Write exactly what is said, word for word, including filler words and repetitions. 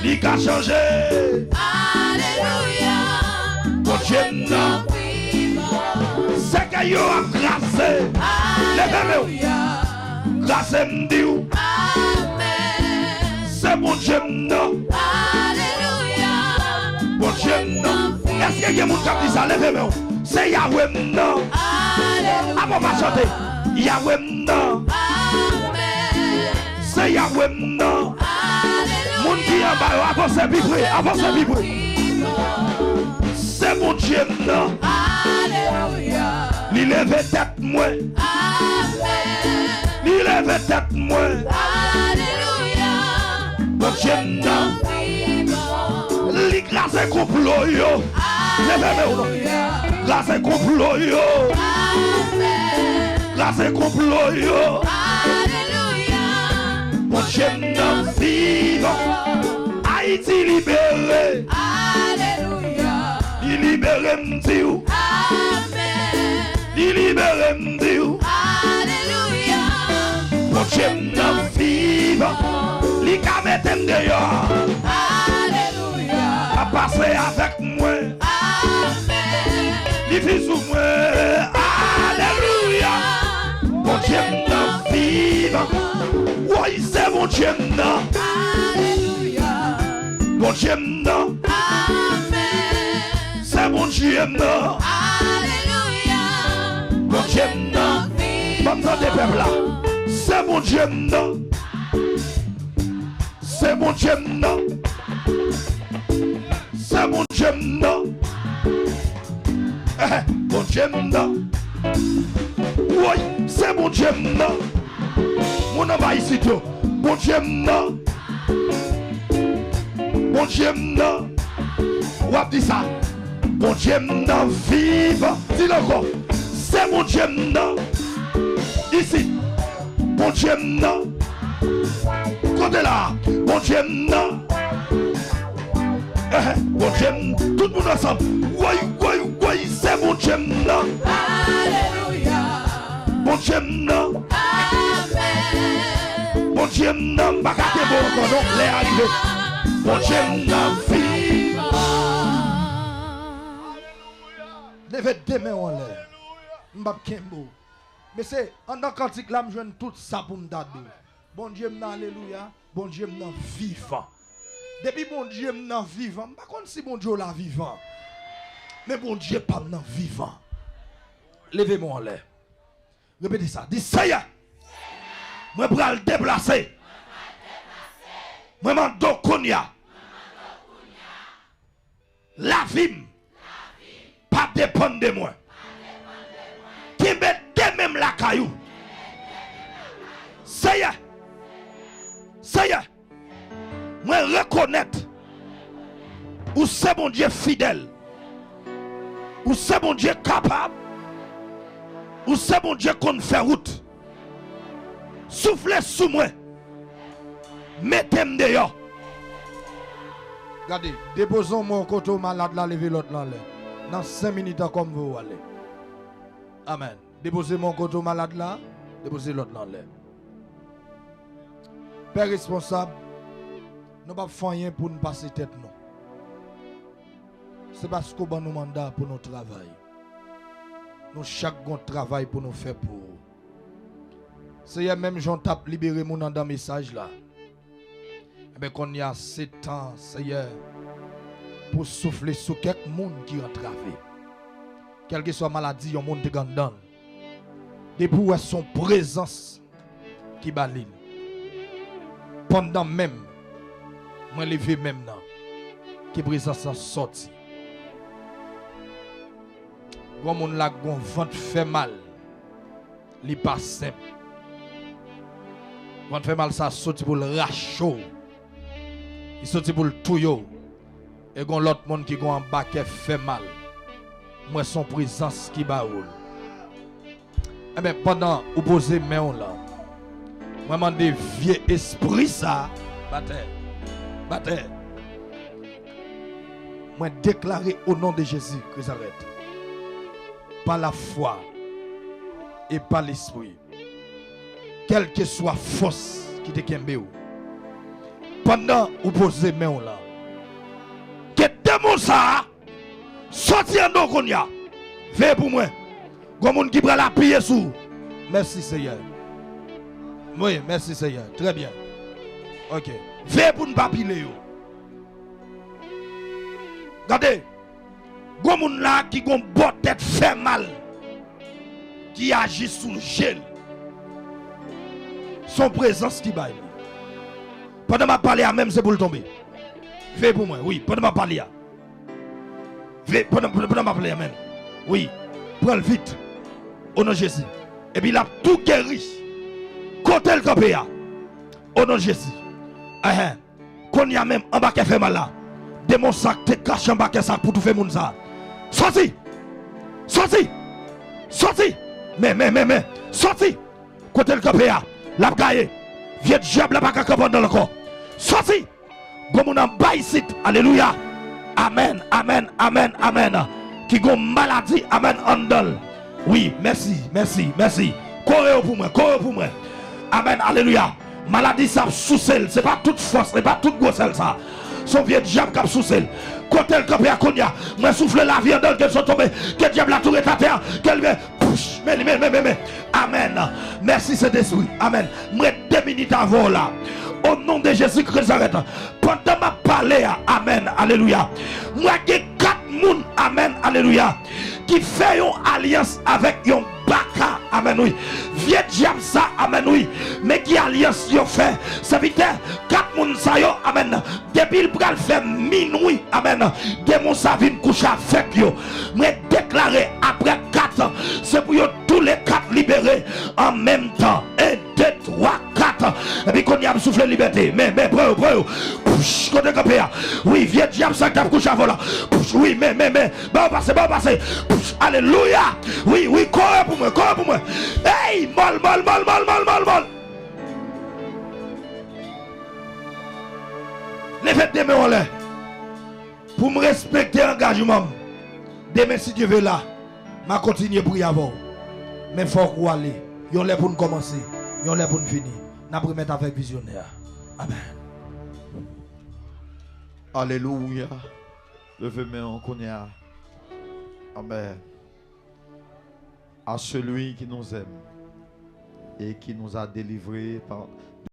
Li ka chanje. Alelouya. Bondye m nan. Sèkèy yo ap kraze. Leve men w. Kraze m di w. Amèn. Se Bondye m nan. Alelouya. Bondye m nan. Èske gen moun k ap di sa? Leve men w. Se Yawe m nan. Alelouya. Avan pa chante. Yawe m nan. Amèn. Se Yawe m nan. Alelouya. Moun ki anba yo, avanse pi pre, avanse pi pre. Se Bondye m nan. Alelouya. Li leve tèt mwen. Amèn. Li leve tèt mwen. Alelouya. Bondye m nan. Li kraze konplo yo. Leve men w non. Kraze konplo yo. Amèn. Kraze konplo yo. Alelouya. Bondye m nan vivan. Ayiti libere. Alelouya. Li libere m di w. Amèn. Li libere m di w. Alelouya. Bondye m nan vivan. Li ka mete m deyò. Alelouya. L ap pase avèk mwen. Amèn. Li vin sou mwen. Alelouya. Bondye m nan vivan. Woy, se Bondye m nan. Alelouya. Bondye m nan. Amèn. Se Bondye m nan. Alelouya. Bondye m nan. Ban m tande pèp la. Se Bondye m nan. Se Bondye m nan. Se Bondye m nan. Eh, Bondye m nan. Woy, se Bondye m nan. Moun anba isit yo. Bondye m nan. Bondye m nan. W ap di sa. Bondye m nan vivan. Di l ankò. Se Bondye m nan. Isit. Bondye m nan. Kote la? Bondye m nan. Eh, Bondye m. Tout moun ansanm. Woy, woy, woy, se Bondye m nan. Alelouya. Bondye m nan. Amèn. Bondye m nan. M pa ka kenbe w ankò non. Lè a rive. Bondye m nan. Vivan. Leve de men w anlè. M p ap kenbe w. Mesye, anndan kantik la, m jwenn tout sa pou m ta di w. Bondye m nan alelouya, Bondye m nan vivan. Depi Bondye m nan vivan, m pa konn si Bondye w la vivan. Men Bondye pa m nan vivan. Leve men w anlè. Repete sa. Di, Seyè, mwen pral deplase. Mwen mande w kounye a. Lavi m pa depann de mwen. Kenbe de men m lakay ou. Seyè, Seyè, mwen rekonèt ou se Bondye fidèl. Ou se Bondye kapab. Ou se Bondye konn fè wout. Soufle sou mwen. Mete m deyò. Gade, depoze yon men w kote w malad la, leve lòt la anlè. Nan senk minit ankò, m voye w ale. Amèn. Depoze men w kote w malad la, depoze lòt la anlè. Pè responsab, nou p ap fè anyen pou n pase tèt nou. Se paske w ban nou manda pou nou travay. Nou chak gon travay pou nou fè pou ou. Seyè, menm jan w t ap libere moun anndan mesaj la, enben, kounye a, se tan, Seyè, pou w soufle sou kèk moun ki antrave. Kèlkeswa maladi yon moun te gen anndan l, depi w wè se yon prezans ki ba li l, pandan menm mwen leve men m nan, ke prezans lan sòti. Gon moun la gon vant fè mal, li pa senp. Vant fè mal sa soti pou l rache w. Li soti pou l touye w. E gon lòt moun ki gon anba kè fè mal. Mwen se yon prezans ki ba ou l. Enben, pandan ou poze men w la, mwen mande vye espri sa, batè, batè. Mwen deklare o non de Jezi Krizarèt, pa lafwa e pa lespri, kèlkeswa fòs ki te kenbe w, Pandan ou poze men w la, ke demon sa a sòti anndan w kounye a. Veye pou mwen. Gon moun ki pral apiye sou ou. Mèsi, Seyè. Wi, mèsi, Seyè. Trè byen. Ok. Veye pou n pa pile yo. Gade. Gon moun la ki gon bò tèt fè mal, ki aji sou je l. Se yon prezans ki bay li. Pandan m ap pale a menm, se pou l tonbe. Veye pou mwen, wi, pandan m ap pale a. Veye, pandan, pandan, pandan m ap pale a menm. Wi, pran l vit. O non Jezi. Epi l ap tou geri. Kote l kanpe a. O non Jezi. Enhen. Kounye a menm, anba kè fè mal la. Demon sa k te kache anba kè sa pou toufe moun sa. Sòti! Sòti! Sòti! Men, men, men, men! Sòti! Kote l kanpe a, l ap gaye. Vye dyab la pa ka kanpe anndan l ankò. Sòti! Gon moun anba isit. Alelouya! Amèn, amèn, amèn, amèn. Ki gon maladi, amèn, anndan l. Wi, mèsi, mèsi, mèsi. Kore yo pou mwen, kore yo pou mwen. Amèn, alelouya. Maladi sa ap souse l. Se pa tout fòs, se pa tout gwosè l sa. Se yon vye dyab k ap souse l. Kote l kanpe a kounye a, mwen soufle lavi anndan l, ke l sot tonbe, ke dyab la tou ret atè a, ke l men, pouch, men li, men, men, men, men. Amèn. Mèsi, Sentespri. Amèn. Mwen de minit avè w la. O non de Jezi Kris Nazarèt. Pandan m ap pale a, amèn, alelouya. Mwen gen kat moun, amèn, alelouya, ki fè yon alyans avèk yon baka, amèn, wi. Vye dyab sa, amèn, wi. Men ki alyans yo fè. Sèvitè, kat moun sa yo, amèn, depi l pral fè minwi, amèn, demon sa vin kouche avèk yo. Mwen deklare, aprè kat, se pou yo toule kat libere an menm tan. En, de, twa, kat. Epi kounye a m soufle libète. Men, men, pran yo, pran yo. Pouch, kote kanpe a. Wi, vye dyab sa k t ap kouche avè w la. Pouch, wi, men, men, men. Ba yo pase, ba yo pase. Pouch, alelouya. Wi, wi, kore pou mwen, kore pou mwen. Ey, mòl, mòl, mòl, mòl, mòl, mòl, mòl. Leve de men w anlè. Pou m respekte angajman m. Demen, si Dye ve la, m a kontinye priye avè w. Men fòk ou ale. Yon lè pou n kòmanse, yon lè pou n fini. N ap remèt avèk vizyonè a. Amèn. Alelouya. Leve men w kounye a. Amèn. À celui qui nous aime et qui nous a délivrés par